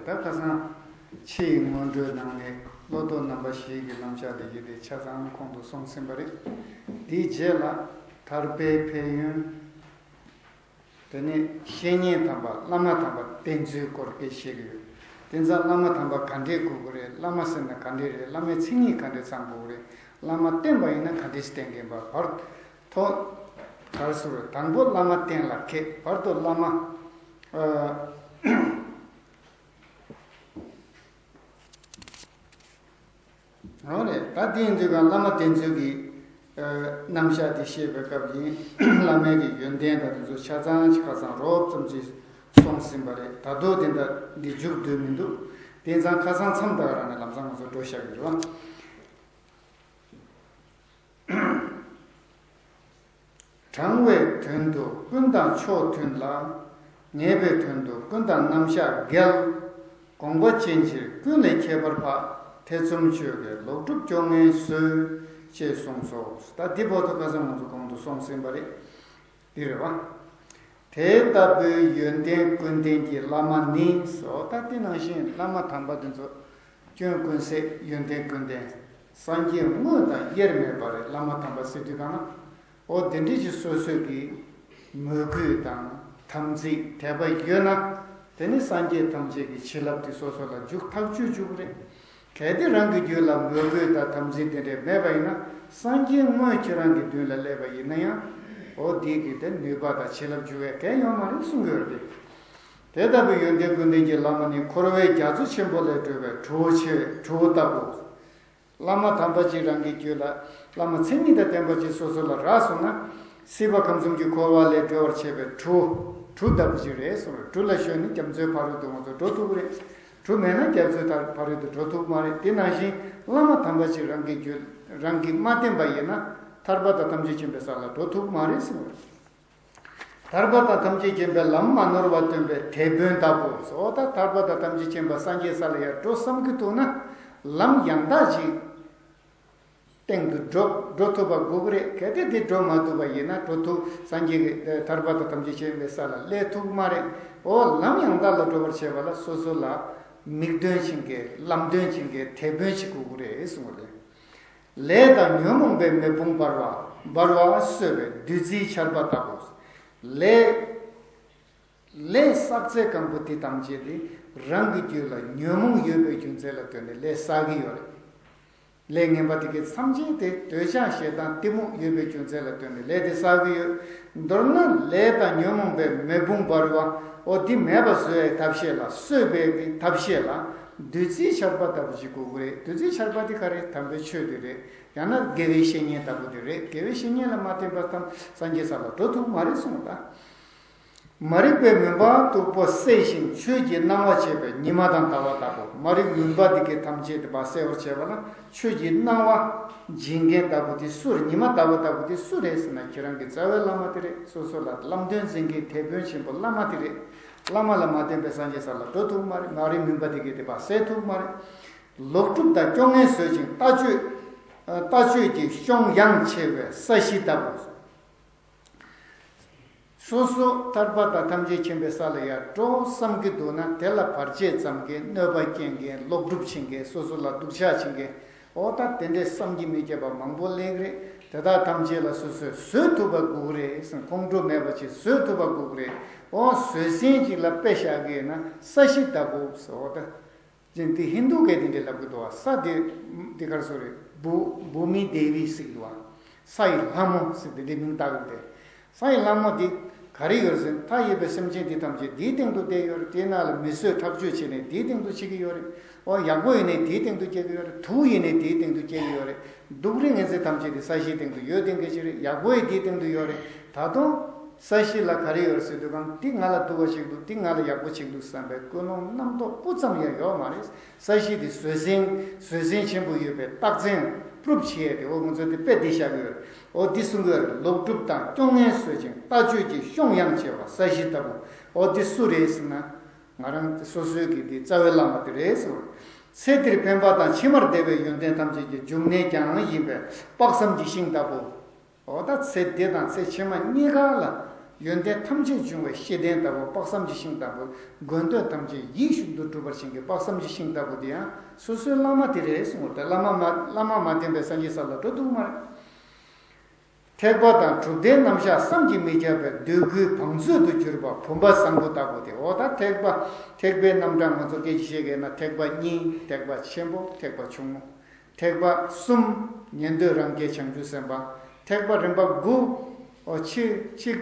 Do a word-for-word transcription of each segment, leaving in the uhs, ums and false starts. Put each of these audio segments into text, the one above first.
ད་ཁ་སང་ཕྱི་ཡི་སྔོན་འགྲོའི་ནང་ནས་བློ་ལྡོག་རྣམ་པ་བཞི་གི་རྣམ་གཞག་དེ་ཡི་དེ་ཆ་ཚང་ཁོང་དུ་སོང་ཟིན་པ་རེད། དེའི་རྗེས་ལ་ཐར་པའི་ཕན་ཡོན། དེ་ནས་བཤེས་གཉེན་དམ་པ་བླ་མ་དམ་པ་བསྟེན་ཚུལ་སྐོར་སྐད་བཤད་ཀྱི་ཡོད། དེ་ཙང་བླ་མ་དམ་པ་ག་འདྲས་དགོས་ཀྱི་རེད། བླ་མ་ཟེར་ན་ག་འདྲས་རེད། བླ་མའི་མཚན་ཉིད་ག་འདྲས་ཚང་དགོས་ཀྱི་རེད། བླ་མ་བསྟེན་པ་ཡིན་ན་ག་འདྲས་བསྟེན་དགོས་པ། བར་དོ་གར་སོང་རེད། དང་པོ་བླ་མ་བསྟེན་ལ་མཁས། བར་དུ་བླ་མ། ཨ། འོ་རེད། ད་དེ་ཡིན་དུས་གང་བླ་མ་བསྟེན་ཚུལ་གྱི་ཨ་རྣམ་གཞག་དེ་བཤད་པའི་སྐབས་ཀྱི་བླ་མའི་གི་ཡོན་ཏན་དང་དེ་ཚོ་ཆ་ཚང་ཆ་ཚང་རོབ་ཙམ་ཅིག་སོང་ཟིན་པ་རེད། ད་དུང་དེ་འདྲ་འདི་མཇུག་བསྡུས་མི་འདུག་དེ་ཙང་ཁ་སང་མཚམས་ད་ག་རང་ནས་ལམ་སང་ང་ཚོ་འགྲོ་བཞག་གི་རེད་བ། དྲང་བའི་དོན་དུ་ཀུན་དང་ཕྱོགས་མཐུན་ལ། ངེས་པའི་དོན་དུ་ཀུན་དང་རྣམ་གཞག་འགལ། དགོངས་པ་ཅན་ཕྱིར་ཀུན་ལས་ཁྱད་པར་འཕགས། ཐེ་ཚོམ་ཆོས་ཀྱི་ལོག་སྒྲུབ་སྐྱོ་ངལ་བཟོད། ཅེས་གསུངས་སོ། ད་འདི་བར་དུ་ཁ་སང་ང་ཚོ་གོང་དུ་སོང་ཟིན་པ་རེད། འདི་རེད་བ། དེ་ལྟ་བུའི་ཡོན་ཏན་ཀུན་ལྡན་གྱི་བླ་མ་ནི་སོ། ད་དེ་ནང་བཞིན་བླ་མ་དམ་པ་དེ་ཚོ་སྐྱོན་ཀུན་ཟད། ཡོན་ཏན་ཀུན་ལྡན། སངས་རྒྱས་དངོས་དང་དབྱེར་མེད་པ་རེད། བླ་མ་དམ་པ་ཟེར་དུས་གང་ན། འོ་དེ་འདྲ་ཞིག་སོ་སོས་ཀྱི་མོས་གུས་དང་དམ་ཚིག་དད་པ་ཡོད་ན། དེ་ནི་སངས་རྒྱས་ཐམས་ཅད་ཀྱི་བྱིན་རླབས་དེ་སོ་སོ་ལ་འཇུག་ཐག་ཆོད་འཇུག་གི་རེད། གལ་ཏེ་རང་གི་རྒྱུད་ལ་མོས་གུས་དང་དམ་ཚིག་དེ་འདྲ་མེད་པ་ཡིན་ན། སངས་རྒྱས་དངོས་ཁྱེད་རང་གི་མདུན་ལ་སླེབས་པ་ཡིན་ན་ཡང་། འོ་དེ་གི་དེ་ནུས་པ་དང་བྱིན་རླབས་འཇུག་པའི་གལ་ཡོད་མ་རེད་གསུང་གི་ཡོད་རེད། དེ་ལྟ་བུའི་ཡོན་ཏན་ཀུན་ལྡན་གྱི་བླ་མ་ནི་འཁོར་བའི་རྒྱ་མཚོ་ཆེན་པོ་ལས་སྒྲོལ་བའི་གྲོགས་ཆེ་གྲོགས་ལྟ་བུ། བླ་མ་དམ་པ་ཅིག་རང་གི་རྒྱུད་ལ། བླ་མ་མཚན་ཉིད་དང་ལྡན་པ་ཅིག་སོ་སོ་ལ་རག་སོང་ན། སྲིད་པ་ཁམས་གསུམ་གྱི་འཁོར་བ་ལས་སྒྲོལ་བར་བྱེད་པའི་གྲུ། གྲུ་ལྟ་བུ་ཅིག་རེད་གསུངས་རེད། གྲུ་ལ་ཞོན་ནས་རྒྱ་མཚོའི་ཕ་རོལ་ཏུ་ང་ཚོ་འགྲོ་ཐུབ་ཀྱི་རེད། གྲུ་མེད་ན་རྒྱ་མཚོའི་ཕ་རོལ་ཏུ་འགྲོ་ཐུབ་མ་རེད། དེ་ནང་བཞིན་བླ་མ་དམ་པ་ཅིག་རང་གི་རྒྱུད། རང་གིས་མ་བསྟེན་པ་ཡིན་ན། ཐར་པ་དང་ཐམས་ཅད་མཁྱེན་པའི་ས་ལ་འགྲོ་ཐུབ་མ་རེད་གསུངས་རེད། ཐར་པ་དང་ཐམས་ཅད་མཁྱེན་པའི་ལམ་མ་ནོར་བ་སྟོན་པའི་དེད་དཔོན་ལྟ་བུ་སོ། ད་ཐར་པ་དང་ཐམས་ཅད་མཁྱེན་པ་སངས་རྒྱས་ས་ལ་ཡར་འགྲོ་བསམ་གྱི་འདུག་ན། ལམ་ཡང་དག་ཅིག་སྟེང་དུ་འགྲོ་འགྲོ་ཐུབ་པ་དགོས་ཀྱི་རེད། གལ་ཏེ་དེ་འགྲོ་མ་ཐུབ་པ་ཡིན་ན། འགྲོ་ཐུབ། སངས་རྒྱས་ཀྱི་ཐར་པ་དང་ཐམས་ཅད་མཁྱེན་པའི་ས་ལ་སླེབས་ཐུབ་ཀྱི་མ་རེད། འོ་ལམ་ཡང་དག་ལ་འགྲོ་བར་བྱེད་པ་ལ་སོ་སོ་ལ་མིག་སྟོན་བྱེད་མཁན། ལམ་སྟོན་བྱེད་མཁན། དེད་དཔོན་ཞིག་དགོས་ཀྱི་རེད་གསུངས་པ་རེད། ལས་དང་ཉོན་མོངས་པའི་མེ་དཔུང་འབར་བ། འབར་བ་གསོད་པའི་བདུད་རྩིའི་ཆར་པ་ལྟ་བུ། ལས། ལས་བསགས་ཚད་སྐམ་པོ་དེ་ཐམས་ཅད་དེ་རང་གི་རྒྱུད་ལ་ཉོན་མོངས་ཡོད་པའི་རྒྱུ་མཚན་ལ་ལྟོས་ནས་ལས་བསགས་ཀྱི་ཡོད་རེད། ལས་ངན་པ་དེ་གའི་ཐམས་ཅད་དེ་འདོད་ཆགས་ཞེ་སྡང་གཏི་མུག་ཡོད་པའི་རྒྱུ་མཚན་ལ་ལྟོས་ནས་ལས་དེ་བསགས་ཀྱི་ཡོད། མདོར་ན་ལས་དང་ཉོན་མོངས་པའི་མེ་དཔུང་འབར་བ། འོ་དེ་མེད་པ་བཟོ་ཡའི་ཐབས་ཤེས་ལ། གསོད་པའི་ཐབས་ཤེས་ལ་བདུད་རྩིའི་ཆར་པ་ལྟ་བུ་ཞིག་དགོས་ཀྱི་རེད། བདུད་རྩིའི་ཆར་པ་དེ་ག་རེ། དམ་པའི་ཆོས་དེ་རེད། ཡང་ན་དགེ་བའི་བཤེས་གཉེན་ལྟ་བུ་དེ་རེད། དགེ་བའི་བཤེས་གཉེན་ལ་མ་བརྟེན་པར་ཐམས་སངས་རྒྱས་ས་ལ་འགྲོ་ཐུབ་མ་རེད་གསུངས་པ། མ་རིག་པའི་མུན་པ་སྟུག་པོ་བསལ་ཞིང་ཆོས་ཀྱི་སྣང་བ་བྱེད་པའི་ཉི་མ་དང་ཟླ་བ་ལྟ་བུ། མ་རིག་མུན་པ་འདི་གའི་ཐམས་ཅད་དེ་བ་སེལ་བར་བྱེད་པ་ལ་ཆོས་ཀྱི་སྣང་བ་སྦྱིན་མཁན་ལྟ་བུ་དེ་སུ་རེད། ཉི་མ་ཟླ་བ་ལྟ་བུ་དེ་སུ་རེད་ཟེར་ན། ཁྱེད་རང་གི་རྩ་བའི་བླ་མ་དེ་རེད། སོ་སོ་ལ་ལམ་སྟོན་མཛད་མཁན་དེད་དཔོན་ཆེན་པོ་བླ་མ་དེ་རེད། བླ་མ་ལ་མ་བརྟེན་པའི་སངས་རྒྱས་ས་ལ་འགྲོ་ཐུབ་མ་རེད། མ་རིག་མུན་པ་འདི་གའི་དེ་བ་སེལ་ཐུབ་མ་རེད། ལོག་སྒྲུབ་དང་སྐྱོ་ངལ་བཟོད་ཅིང་ལྟ་སྤྱོད། ལྟ་སྤྱོད་ཀྱི་གཤོང་ཡངས་ཆེ་བའི་ས་གཞི་ལྟ་བུ། སོ་སོ་ཐར་པ་དང་ཐམས་ཅད་མཁྱེན་པའི་ས་ལ་ཡར་འགྲོ་བསམ་གྱི་འདུག་ན། དེ་ལ་བར་ཆད་བརྩམ་མཁན། གནོད་པ་སྐྱེལ་མཁན། ལོག་སྒྲུབ་བྱེད་མཁན། སོ་སོ་ལ་སྡུག་ཅག་བྱེད་མཁན། འོ་ད་དེ་འདྲའི་བསམ་གྱིས་མི་ཁྱབ་པ་མང་པོ་སླེབས་ཀྱི་རེད། དེ་དག་ཐམས་ཅད་ལ་སོ་སོས་བཟོད་ཐུབ་པ་དགོས་ཀྱི་རེད་ཟེར། ཁོང་ཁྲོ་མེད་པ་ཅིག་བཟོད་ཐུབ་པ་དགོས་ཀྱི་རེད། འོ་བཟོད་བསྲན་ཅིག་ལ་དཔེ་བཞག་གི་ཡོད་ན་ས་གཞི་ལྟ་བུ་ཟེར། འོ་ད། ཅིང་དེ་ཧིན་དུ་གས་དེ་འདྲའི་ལབ་ཀྱི་འདུག་བ། ས་དེ་དེ་གར་སོ་རེད། བྷུ་བྷུ་མི་དེ་བི་ཟེར་གྱི་འདུག་བ། ས་ཡི་ལྷ་མོ་ཟེར་དེ་འདྲའི་མིང་བཏགས་ཀྱི་འདུག་ས་ཡི་ལྷ་མོ་དེ་ག་རེ་ཡོད་ཟེར་ན། མཐའ་ཡས་པའི་སེམས་ཅན་དེ་ཐམས་ཅད་དེའི་སྟེང་དུ་བསྡད་ཡོད་རེད། དེའི་ནང་ལ་མི་གསོད་ཁྲག་གཅོད་བྱས་ནས་དེའི་སྟེང་དུ་བྱེད་ཀྱི་ཡོད་རེད། འོ་ཡག་པོ་ཡིན་ནའི་དེའི་སྟེང་དུ་སྐྱེ་གི་ཡོད་རེད། དུག་ཡིན་ནའི་དེའི་སྟེང་དུ་སྐྱེ་གི་ཡོད་རེད། སྡུག་རིགས་ངན་ཚད་ཐམས་ཅད་དེ་ས་གཞིའི་སྟེང་དུ་ཡོད་བསྡད་མཁན་ཅིག་རེད། ཡག་པོ་ཡི་དེའི་སྟེང་དུ་ཡོད་རེད། ད་དུང་ས་གཞི་ལ་ག་རེ་ཡོད་ཟེར་དུས་གང་། འདི་ང་ལ་སྡུག་པ་ཅིག་འདུག་འདི་ང་ལ་ཡག་པོ་ཅིག་འདུག་བསམ་པའི་ཀུན་སློང་རྣམ་རྟོག་སྤུ་ཙམ་ཡང་ཡོད་མ་རེད། ས་གཞི་དེ་བཟོད་བསྲན་བཟོད་བསྲན་ཆེན་པོ་ཡོད་པའི་རྟགས་མཚན་པུ་རུབ་བྱེད་ཡས་དེ། འོ་ང་ཚོ་དེ་དཔེ་འདི་བཞག་གི་ཡོད་རེད། འོ་འདི་གསུང་གི་ཡོད་རེད། ལོག་སྒྲུབ་དང་སྐྱོ་ངལ་བཟོད་ཅིང་ལྟ་སྤྱོད་ཀྱི་གཤོང་ཡངས་ཆེ་བ་ས་གཞི་ལྟ་བུ། འོ་འདི་སུ་རེད་ཟེར་ན། ང་རང་སོ་སོའི་གི་འདི་རྩ་བའི་བླ་མ་དེ་རེད་ཟེར། ཚེ་འདིར་ཕན་པ་དང་ཕྱི་མར་བདེ་བའི་ཡོན་ཏན་ཐམས་ཅད་ཀྱི་འབྱུང་གནས་ཀྱང་ཡིན་པས་དཔག་བསམ་གྱི་ཤིང་ལྟ་བུ། འོ་ད་ཚེ་འདི་དང་ཚེ་ཕྱི་མ་གཉིས་ཀ་ལ་ ཡོན་ཏན་ཐམས་ཅད་འབྱུང་བའི་ཤེས་ལྡན་ལྟ་བུ། དཔག་བསམ་གྱི་ཤིང་ལྟ་བུ། དགོས་འདོད་ཐམས་ཅད་ཡིད་བཞིན་དུ་འགྲུབ་པར་བྱེད་མཁན་གྱི་དཔག་བསམ་གྱི་ཤིང་ལྟ་བུ་དེ་ཡང་སོ་སོའི་བླ་མ་དེ་རེད་གསུངས་པ་རེད། བླ་མ་མ་བླ་མ་མ་བསྟེན་པའི་སངས་རྒྱས་ས་ལ་འགྲོ་ཐུབ་མ་རེད། ཐེག་པ་དང་གྲུབ་མཐའི་རྣམ་གཞག་བསམ་གྱིས་མི་ཁྱབ་པའི་འདོད་དགུའི་བང་མཛོད་དུ་གྱུར་པ་བུམ་པ་བཟང་པོ་ལྟ་བུ་དེ། འོ་ད་ཐེག་པ་ཐེག་པའི་རྣམ་གྲངས་ང་ཚོ་སྐད་ཆ་བཤད་མཁན་ན་ཐེག་པ་གཉིས། ཐེག་པ་ཆེན་པོ། ཐེག་པ་ཆུང་ངུ། ཐེག་པ་གསུམ། ཉན་ཐོས་རང་རྒྱལ་བྱང་ཆུབ་སེམས་དཔའ། ཐེག་པ་རིམ་པ་དགུ། འོ་ཕྱི་ཕྱི་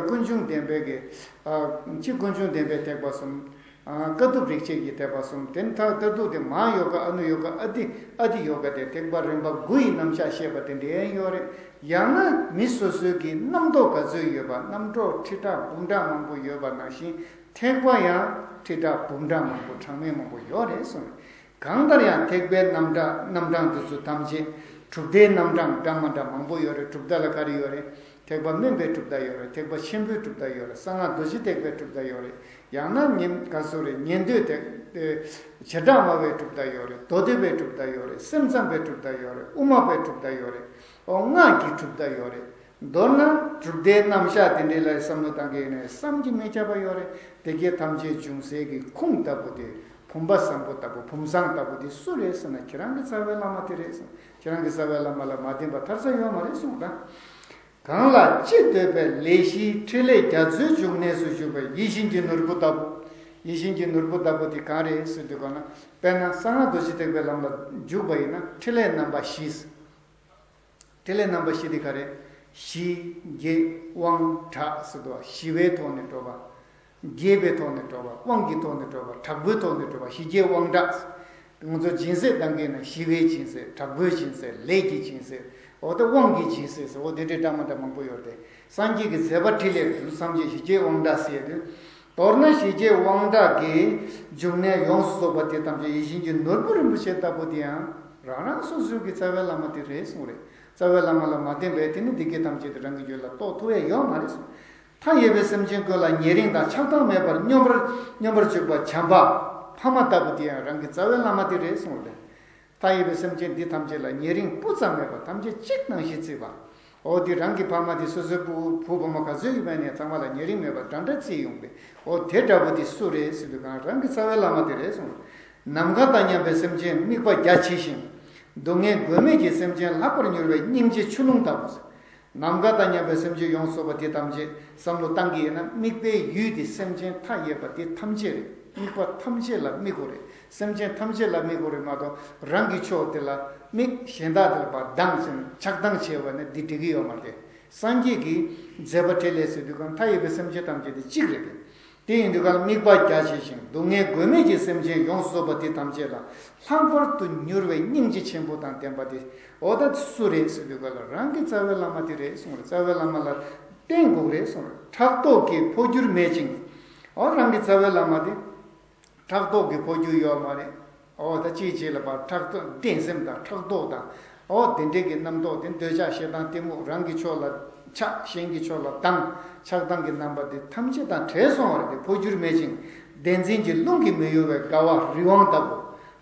ཀུན་འབྱུང་བདེན་པའི་གི་ཕྱི་ཀུན་འབྱུང་བདེན་པའི་ཐེག་པ་གསུམ། དཀའ་ཐུབ་རིག་བྱེད་ཀྱི་ཐེག་པ་གསུམ། དེ་མཐའ་མཐའ་ཐུག་དེ་མ་ཡོ་ག་ཨ་ནུ་ཡོ་ག་ཨ་ཏི་ཨ་ཏི་ཡོ་ག་དེ་ཐེག་པ་རིམ་པ་དགུ་ཡི་རྣམ་གཞག་བཤད་པ་དེ་འདྲའི་ཡོད་རེད། ཡང་ན་མི་སོ་སོའི་གི་རྣམ་རྟོག་ག་ཚོད་ཡོད་པ། རྣམ་རྟོག་ཁྲི་ཕྲག་འབུམ་ཕྲག་མང་པོ་ཡོད་པ་ནང་བཞིན་ཐེག་པ་ཡང་ཁྲི་ཕྲག་འབུམ་ཕྲག་མང་པོ་གྲངས་མེད་མང་པོ་ཡོད་རེད་གསུངས་རེད། གང་ལྟར་ཡང་ཐེག་པའི་རྣམ་གྲངས་རྣམ་གྲངས་འདི་ཚོ་ཐམས་ཅད་གྲུབ་མཐའི་རྣམ་གྲངས་འདྲ་མ་འདྲ་མང་པོ་ཡོད་རེད། གྲུབ་མཐའ་ལ་ག་རེ་ཡོད་རེད། ཐེག་པ་དམན་པའི་གྲུབ་མཐའ་ཡོད་རེད། ཐེག་པ་ཆེན་པོའི་གྲུབ་མཐའ་ཡོད་རེད། གསང་སྔགས་རྡོ་རྗེ་ཐེག་པའི་གྲུབ་མཐའ་ཡོད་རེད། ཡང་ན་ཉན་ག་སོ་རེད། ཉན་ཐོས་ཐེག་བྱེ་བྲག་སྨྲ་བའི་གྲུབ་མཐའ་ཡོད་རེད། མདོ་སྡེ་པའི་གྲུབ་མཐའ་ཡོད་རེད། སེམས་ཙམ་པའི་གྲུབ་མཐའ་ཡོད་རེད། དབུ་མ་པའི་གྲུབ་མཐའ་ཡོད་རེད། ཨོ་སྔགས་ཀྱི་གྲུབ་མཐའ་ཡོད་རེད། མདོར་ན་གྲུབ་མཐའི་རྣམ་གཞག་དེ་འདྲའི་ལ་བསམ་བློ་བཏང་གི་ཡོད་ན་བསམ་གྱིས་མི་ཁྱབ་པ་ཡོད་རེད། དེ་གའི་ཐམས་ཅད་འབྱུང་སའི་གི་ཁུངས་ལྟ་བུ་དེ། བུམ་པ་བཟང་པོ་ལྟ་བུ། བུམ་བཟང་ལྟ་བུ་དེ་སུ་རེད་ཟེར་ན་ཁྱེད་རང་གི་རྩ་བའི་བླ་མ་དེ་རེད་ཟེར། ཁྱེད་རང་གི་རྩ་བའི་བླ་མ་ལ་མ་བརྟེན་པ་ཐར་ས་ཡོད་མ་རེད་གསུངས་དང་། གང་ལ་ཅི་འདོད་པའི་ལས་བཞིའི་ཕྲིན་ལས་རྒྱ་མཚོའི་འབྱུང་གནས་སུ་བཞུགས་པའི་ཡིད་བཞིན་གྱི་ནོར་བུ་ལྟ་བུ། ཡིད་བཞིན་གྱི་ནོར་བུ་ལྟ་བུ་དེ་གང་རེད་ཟེར་དུས་གང་ན། དཔེར་ན་གསང་སྔགས་རྡོ་རྗེ་ཐེག་པའི་ལམ་ལ་འཇུག་པ་ཡིན་ན་ཕྲིན་ལས་རྣམ་པ་བཞི། ཕྲིན་ལས་རྣམ་པ་བཞི་དེ་ག་རེ། ཞི་རྒྱས་དབང་དྲག་ཟེར་དུས་ཞི་བའི་ཐོག་ནས་འགྲོ་བ། རྒྱས་པའི་ཐོག་ནས་འགྲོ་བ། དབང་གི་ཐོག་ནས་འགྲོ་བ། དྲག་པོའི་ཐོག་ནས་འགྲོ་བ། ཞི་རྒྱས་དབང་དྲག་ང་ཚོ་སྦྱིན་སྲེག་གཏང་གིན་ན་ཞི་བའི་སྦྱིན་སྲེག་དྲག་པོའི་སྦྱིན་སྲེག་ལས་ཀྱི་སྦྱིན་སྲེག་འོ་དེ་དབང་གི་སྦྱིན་སྲེག་ཟེར། འོ་དེ་འདྲའི་འདྲ་མ་འདྲ་མང་པོ་ཡོད་དེ། སངས་རྒྱས་ཀྱི་མཛད་པ་འཕྲིན་ལས་ཐམས་ཅད་ཞི་རྒྱས་དབང་དྲག་ཟེར་དུས། མདོར་ན་ཞི་རྒྱས་དབང་དྲག་གི་འབྱུང་གནས་ཡོངས་སུ་རྫོགས་པ་དེ་ཐམས་ཅད་ཡིད་བཞིན་གྱི་ནོར་བུ་རིན་པོ་ཆེ་ལྟ་བུ་དེ་ཡང་རང་རང་སོ་སོའི་གི་རྩ་བའི་བླ་མ་དེ་རེད་གསུངས་རེད། རྩ་བའི་བླ་མ་ལ་མ་བརྟེན་པའི་དེ་ནི་འདི་སྐད་ཐམས་ཅད་དེ་རང་གི་རྒྱུད་ལ་རྟོགས་ཐུབ་ཡས་ཡོད་མ་རེད་གསུངས། མཐའ་ཡས་པའི་སེམས་ཅན་ཀུན་ལ་ཉེ་རིང་དང་ཆགས་སྡང་མེད་པར་སྙོམས་པར་སྙོམས་པར་འཇུག་པ་བྱམས་པ་ཕ་མ་ལྟ་བུ་དེ་ཡང་རང་གི་རྩ་བའི་བླ་མ་དེ་རེད་གསུངས་རེད། མཐའ་ཡས་པའི་སེམས་ཅན་འདི་ཐམས་ཅད་ལ་ཉེ་རིང་སྤུ་ཙམ་མེད་པར་ཐམས་ཅད་གཅིག་ནང་བཞིན་བརྩིས་པ། འོ་དེ་རང་གི་ཕ་མ་དེ་སོ་སོའི་བུ་བུ་བུ་མོ་ག་ཚོད་ཡོད་པ་ནས་ཚང་མ་ལ་ཉེ་རིང་མེད་པར་འདྲ་འདྲ་བརྩིས་ཡོང་པས། འོ་དེ་འདྲ་པོ་དེ་སུ་རེད་ཟེར་དུས་གང་རང་གི་རྩ་བའི་བླ་མ་དེ་རེད་གསུངས། ནམ་མཁའ་དང་མཉམ་པའི་སེམས་ཅན་དམིགས་པ་རྒྱ་ཆེ་ཞིང་། སྡུག་བསྔལ་དགོས་མེད་ཀྱི་སེམས་ཅན་ལྷག་པར་མྱུར་བའི་སྙིང་རྗེ་ཆུ་ཀླུང་ལྟ་བུ། ནམ་མཁའ་དང་མཉམ་པའི་སེམས་ཅན་ཡོངས་སུ་རྫོགས་པ་དེ་ཐམས་ཅད་བསམ་བློ་བཏང་གི་ཡིན་ན་དམིགས་པའི་ཡུལ་དེ་སེམས་ཅན་མཐའ་ཡས་པ་དེ་ཐམས་ཅད་རེད། དམིགས་པ་ཐམས་ཅད་ལ་དམིགས་དགོས་རེད། སེམས་ཅན་ཐམས་ཅད་ལ་དམིགས་དགོས་རེད་མ་གཏོགས་རང་གི་ཕྱོགས་དེ་ལ་དམིགས་གཞན་དག་དེ་ལ་ཕར་སྡང་ཞིང་ཆགས་སྡང་བྱས་པ་ནི་འདི་འགྲིག་གི་ཡོད་མ་རེད། སངས་རྒྱས་ཀྱི་མཛད་པ་འཕྲིན་ལས་ཟེར་དུས་གང་མཐའ་ཡས་པའི་སེམས་ཅན་ཐམས་ཅད་དེ་གཅིག་རེད་དེ། དེ་ཡིན་དུས་གང་དམིགས་པ་རྒྱ་ཆེ་ཞིང་སྡུག་བསྔལ་དགོས་མེད་ཀྱི་སེམས་ཅན་ཡོངས་སུ་རྫོགས་པ་དེ་ཐམས་ཅད་ལ་ལྷག་པར་དུ་མྱུར་བའི་སྙིང་རྗེ་ཆེན་པོ་དང་ལྡན་པ་དེ། འོ་ད་སུ་རེད་ཟེར་དུས་གང་ལ་རང་གི་རྩ་བའི་བླ་མ་དེ་རེད་གསུངས་རེད། རྩ་བའི་བླ་མ་ལ་བརྟེན་དགོས་རེད་གསུངས་རེད། ཕྲག་དོག་གི་འཕོ་འགྱུར་མེད་ཅིང་། འོ་རང་གི་རྩ་བའི་བླ་མ་དེ། ཕྲག་དོག་གི་འཕོ་འགྱུར་ཡོད་མ་རེད། འོ་ད་ཅིའི་ཕྱིར་ལ་ཕར་ཕྲག་དོག་བདེན་སེམས་དང་ཕྲག་དོག་དང་། འོ་དེ་འདྲའི་གི་རྣམ་རྟོག་དེ་འདོད་ཆགས་ཞེ་སྡང་གཏི་མུག་རང་གི་ཕྱོགས་ལ་ཆགས་གཞན་གྱི་ཕྱོགས་ལ་སྡང་། ཆགས་སྡང་གི་རྣམ་པ་དེ་ཐམས་ཅད་དང་བྲལ་སོང་བ་རེད་དེ། འཕོ་འགྱུར་མེད་ཅིང་བདེན་འཛིན་གྱི་རླུང་གིས་མི་གཡོ་བའི་དགའ་བ་རི་དབང་ལྟ་བུ།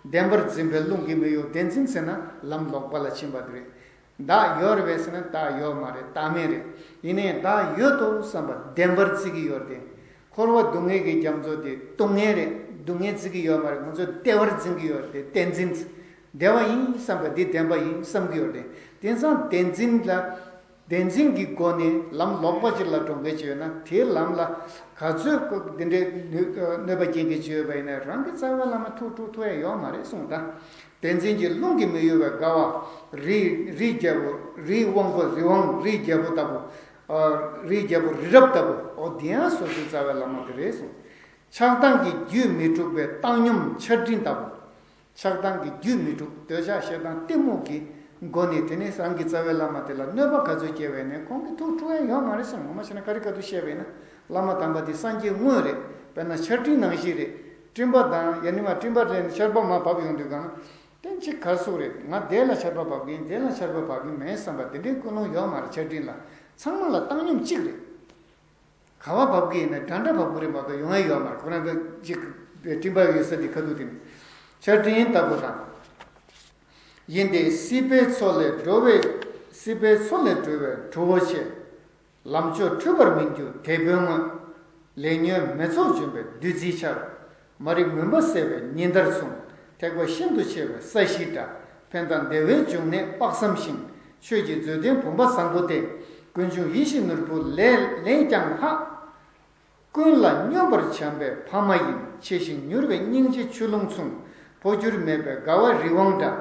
བདེན་པར་འཛིན་པའི་རླུང་གིས་མི་གཡོ། བདེན་འཛིན་ཟེར་ན་ལམ་ལོག་པ་ལ་ཕྱིན་པ་དེ་རེད། བདག་ཡོད་རེད་པས་ཟེར་ན་བདག་ཡོད་མ་རེད། བདག་མེད་རེད། ཡིན་ནའི་བདག་ཡོད་དོ་བསམ་པ་བདེན་པར་བརྩི་གི་ཡོད་རེད་དེ། འཁོར་བ་སྡུག་བསྔལ་གྱི་རྒྱ་མཚོ་དེ་སྡུག་བསྔལ་རེད། སྡུག་བསྔལ་བརྩི་གི་ཡོད་མ་རེད། ང་ཚོས་བདེ་བར་འཛིན་གི་ཡོད་རེད་དེ། བདེན་འཛིན། བདེ་བ་ཡིན་བསམ་པ་འདི་བདེན་པ་ཡིན་བསམ་གི་ཡོད་རེད། དེང་སང་བདེན་འཛིན་ལ། བདེན་འཛིན་གྱི་སྒོ་ནས་ལམ་ལོག་པ་ཅིག་ལ་འགྲོ་མཁན་ཅིག་ཡོད་ན་དེའི་ལམ་ལ་ག་ཚོད་འདི་འདྲའི་གནོད་པ་སྐྱེལ་མཁན་ཅིག་ཡོད་པ་ཡིན་ན་རང་གི་རྩ་བའི་བླ་མ་ཐུག་ཐུག་ཐུག་ཡ་ཡོད་མ་རེད་གསུངས་ད། བདེན་འཛིན་གྱི་རླུང་གིས་མི་གཡོ་བའི་དགའ་བ། རི། རིའི་རྒྱལ་པོ། རིའི་དབང་པོ་རི་དབང་རིའི་རྒྱལ་པོ་ལྟ་བུ། ཨ། རིའི་རྒྱལ་པོ་རི་རབ་ལྟ་བུ། འོ་དེ་ཡང་སོ་སོའི་རྩ་བའི་བླ་མ་དེ་རེད་གསུངས། ཆགས་སྡང་གི་རྒྱུད་མི་འཁྲུགས་པའི་བཏང་སྙོམས་ཆར་སྤྲིན་ལྟ་བུ། ཆགས་སྡང་གི་རྒྱུད་མི་འཁྲུགས། འདོད་ཆགས་ཞེ་སྡང་གཏི་མུག་གི་སྒོ་ནས་དེ་ནས་རང་གི་རྩ་བའི་བླ་མ་དེ་ལ་གནོད་པ་ག་ཚོད་སྐྱེལ་བས་ནས་ཁོང་གིས་ཐུག་འཁྲུག་ཡ་ཡོད་མ་རེད་གསུངས། ངོ་མ་བཤད་ན་ག་རེ་ག་དུས་བཤད་པས་ན། བླ་མ་དམ་པ་དེ་སངས་རྒྱས་དངོས་རེད། དཔེར་ན་ཆར་སྤྲིན་ནང་བཞིན་རེད། སྤྲིན་པ་དང་ཡང་ན་མ་སྤྲིན་པ་རེད་ཆར་པ་མར་བབས་ཡོང་དུས་གང་། དེ་ཅིག་གར་སོང་རེད། ང་དེ་ལ་ཆར་པ་བབས་ཀྱིན་དེ་ལ་ཆར་པ་བབས་ཀྱིན་མེད་བསམ་པ་དེ་འདྲའི་ཀུན་སློང་ཡོད་མ་རེད། ཆར་སྤྲིན་ལ་ཚང་མ་ལ་བཏང་སྙོམས་གཅིག་རེད། ག་བ་བབས་ཀྱིན་ཡིན་ན་འདྲ་འདྲ་བབས་ཀྱི་རེད་མ་གཏོགས་ཡོང་ཡ་ཡོད་མ་རེད། ཁོ་རང་གི་ཅིག་སྤྲིན་པ་ཡོད་ས་དེ་ཁ་ཐུག་དེ་ནི་ཆར་སྤྲིན་ལྟ་བུ་དང་། ཡིན་ཏེ་སྲིད་པའི་མཚོ་ལས་སྒྲོལ་བའི། སྲིད་པའི་མཚོ་ལས་སྒྲོལ་བའི་གྲོགས་པོ་ཆེ། ལམ་མཆོག་འཁྲུལ་པར་མི་འགྱུར་དེད་དཔོན་དངོས། ལས་ཉོན་མེ་ཚོགས་འཇོམས་པའི་བདུད་རྩིའི་ཆར། མ་རིག་མུན་པ་སེལ་བའི་ཉི་ཟླར་མཚུངས། ཐེག་པ་ཤིན་ཏུ་ཆེ་བའི་ས་གཞི་འདྲ། ཕན་དང་བདེ་བའི་འབྱུང་གནས་དཔག་བསམ་ཤིང་། ཆོས་ཀྱི་མཛོད་ལྡན་བུམ་པ་བཟང་པོ་སྟེ། ཀུན་འབྱུང་ཡིད་བཞིན་ནོར་བུ་ལས་ལས་ཀྱང་ལྷག། ཀུན་ལ་སྙོམས་པར་བྱམས་པའི་ཕ་མ་ཡིན། ཆེ་ཞིང་མྱུར་བའི་སྙིང་རྗེ་ཆུ་ཀླུང་མཚུངས། འཕོ་འགྱུར་མེད་པའི་དགའ་བའི་རི་དབང་འདྲ།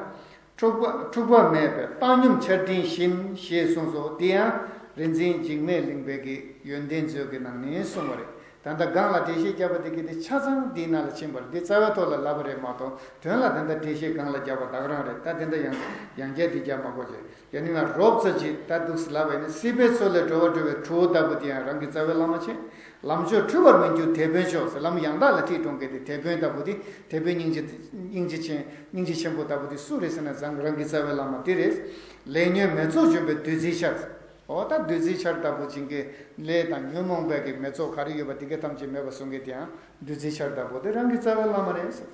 འཁྲུག་པ་འཁྲུག་པ་མེད་པའི་བཏང་སྙོམས་ཆར་སྤྲིན་བཞིན། ཞེས་གསུངས་སོ། དེ་ཡང་རིག་འཛིན་འཇིགས་མེད་གླིང་པའི་གི་ཡོན་ཏན་མཛོད་ཀྱི་ནང་ནས་གསུངས་པ་རེད། ད་ལྟ་སྒང་ལ་འགྲེལ་བཤད་བརྒྱབ་པ་དེ་གི་དེ་ཆ་ཚང་འདིའི་ནང་ལ་ཕྱིན་པ་རེད། འདི་རྩ་བའི་ཐོག་ལ་ལབ་པ་རེད་མ་གཏོགས། དོན་ལ་དེ་འདྲ་འགྲེལ་བཤད་སྒང་ལ་བརྒྱབ་པ་ད་ག་རང་རེད། ད་དེ་འདྲ་ཡང་ཡང་བསྐྱར་འདི་བརྒྱབ་མ་དགོས་ཀྱི། ཡང་ན་ང་རོབ་ཙམ་ཅིག་ད་འདུག་སེ་ལབ་པ་ཡིན་ན། སྲིད་པའི་མཚོ་ལས་འགྲོ་བ་སྒྲོལ་བའི་གྲུ་བོ་ལྟ་བུ་དེ་ཡང་རང་གི་རྩ་བའི་བླ་མ་བྱས། ལམ་མཆོག་འཁྲུལ་བར་མི་འགྱུར་དེད་དཔོན་མཆོག་ཟེར། ལམ་ཡང་དག་ལ་ཁྲིད་གཏོང་མཁན་དེ་དེད་དཔོན་ལྟ་བུ་དེ། དེད་དཔོན་སྙིང་རྗེ་སྙིང་རྗེ་ཆེན་སྙིང་རྗེ་ཆེན་པོ་ལྟ་བུ་དེ་སུ་རེད་ཟེར་ན། རང་རང་གི་རྩ་བའི་བླ་མ་དེ་རེད། ལས་ཉོན་མེ་ཚོགས་འཇོམས་པའི་བདུད་རྩིའི་ཆར། འོ་ད་བདུད་རྩིའི་ཆར་ལྟ་བུ་ཅན་གྱི་ལས་དང་ཉོན་མོངས་པའི་གི་མེ་ཚོགས་ག་རེ་ཡོད་པ་དེ་གས་ཐམས་ཅད་མེད་པར་བཟོ་མཁན་དེ་ཡང་བདུད་རྩིའི་ཆར་ལྟ་བུ་དེ་རང་གི་རྩ་བའི་བླ་མ་རེད་ཟེར།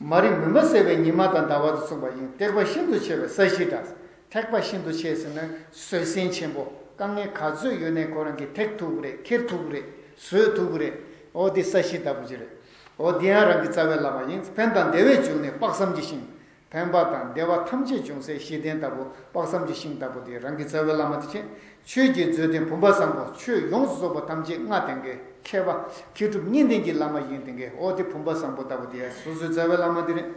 མ་རིག་མུན་པ་སེལ་བའི་ཉི་མ་དང་ཟླ་བ་དང་མཚུངས་པ་ཡིན། ཐེག་པ་ཤིན་ཏུ་ཆེ་བའི་ས་གཞི་འདྲ། ཐེག་པ་ཤིན་ཏུ་ཆེ་ཟེར་ན་བཟོད་བསྲན་ཆེན་པོ། དཀའ་ངལ་ག་ཚོད་ཡོད་ནའི་ཁོ་རང་གིས་ཐེག་ཐུབ་ཀྱི་རེད། ཁྱེར་ཐུབ་ཀྱི་རེད། བཟོད་ཐུབ་ཀྱི་རེད། འོ་དེ་ས་གཞི་ལྟ་བུ་ཅིག་རེད། འོ་དེ་ཡང་རང་གི་རྩ་བའི་བླ་མ་ཡིན། ཕན་དང་བདེ་བའི་འབྱུང་གནས་དཔག་བསམ་གྱི་ཤིང་། ཕན་པ་དང་བདེ་བ་ཐམས་ཅད་འབྱུང་སའི་གཞི་རྟེན་ལྟ་བུ། དཔག་བསམ་གྱི་ཤིང་ལྟ་བུ་དེ་རང་གི་རྩ་བའི་བླ་མ་དེ་བྱས། ཆོས་ཀྱི་མཛོད་ལྡན་བུམ་པ་བཟང་པོ། ཆོས་ཡོངས་སུ་རྫོགས་པ་ཐམས་ཅད་མངའ་ལྡན་མཁན་མཁས་པ། མཁས་གྲུབ་གཉིས་ལྡན་གྱི་བླ་མ་ཡིན་ལྡན་མཁན། འོ་དེ་བུམ་པ་བཟང་པོ་ལྟ་བུ་དེ་ཡང་སོ་སོའི་རྩ་བའི་བླ་མ་དེ་རེད།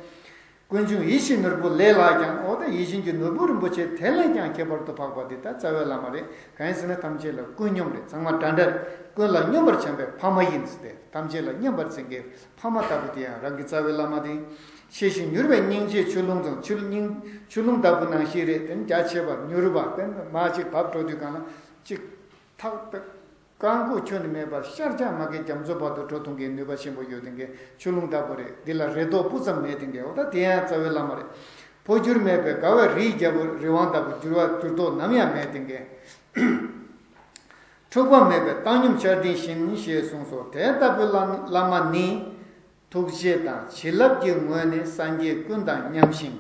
ཀུན་འབྱུང་ཡིད་བཞིན་ནོར་བུ་ལས་ལྷག་ཀྱང་། འོ་ད་ཡིད་བཞིན་གྱི་ནོར་བུ་རིན་པོ་ཆེ་དེ་ལས་ཀྱང་ཁྱད་པར་དུ་འཕགས་པ་དེ་ད་རྩ་བའི་བླ་མ་རེད། གང་ཡིན་ཟེར་ན་ཐམས་ཅད་ལ་ཀུན་སྙོམས་རེད། ཚང་མ་འདྲ་འདྲ་རེད། ཀུན་ལ་སྙོམས་པར་བྱམས་པའི་ཕ་མ་ཡིན་ཟེར་ཏེ། ཐམས་ཅད་ལ་སྙོམས་པར་འཛིན་མཁན་ཕ་མ་ལྟ་བུ་དེ་ཡང་རང་གི་རྩ་བའི་བླ་མ་དེ་ཡིན། ཆེ་ཞིང་མྱུར་བའི་སྙིང་རྗེ་ཆུ་ཀླུང་དང་། ཆུ་སྙིང་ཆུ་ཀླུང་ལྟ་བུ་ནང་བཞིན་རེད། དེ་ནི་རྒྱ་ཆེ་བ་མྱུར་བ། དེ་ནི་མར་ཅིག་བབས་འགྲོ་དུས་སྒང་ལ་ཅིག་ཐག་པ་རྐང་འགུག་ཁྱོན་ནས་མེད་པར་ཤར་རྒྱག་མ་གི་རྒྱ་མཚོ་བར་དུ་འགྲོ་ཐུབ་མཁན་ནུས་པ་ཆེན་པོ་ཡོད་མཁན་ཆུ་ཀླུང་ལྟ་བུ་རེད། འདི་ལ་རེ་དོགས་སྤུ་ཙམ་མེད་མཁན། འོ་ད་དེ་ཡང་རྩ་བའི་བླ་མ་རེད། འཕོ་འགྱུར་མེད་པའི་དགའ་བའི་རིའི་རྒྱལ་པོ་རི་དབང་ལྟ་བུ། འགྱུར་བ་འགྱུར་ལྡོག་ནམ་ཡང་མེད་མཁན། འཁྲུག་པ་མེད་པའི་བཏང་སྙོམས་ཆར་སྤྲིན་བཞིན། ཞེས་གསུངས་སོ། དེ་ལྟ་བུའི་བླ་བླ་མ་ནི། ཐུགས་རྗེ་དང་བྱིན་རླབས་ཀྱི་ངོས་ནས་སངས་རྒྱས་ཀུན་དང་མཉམ་ཞིང་།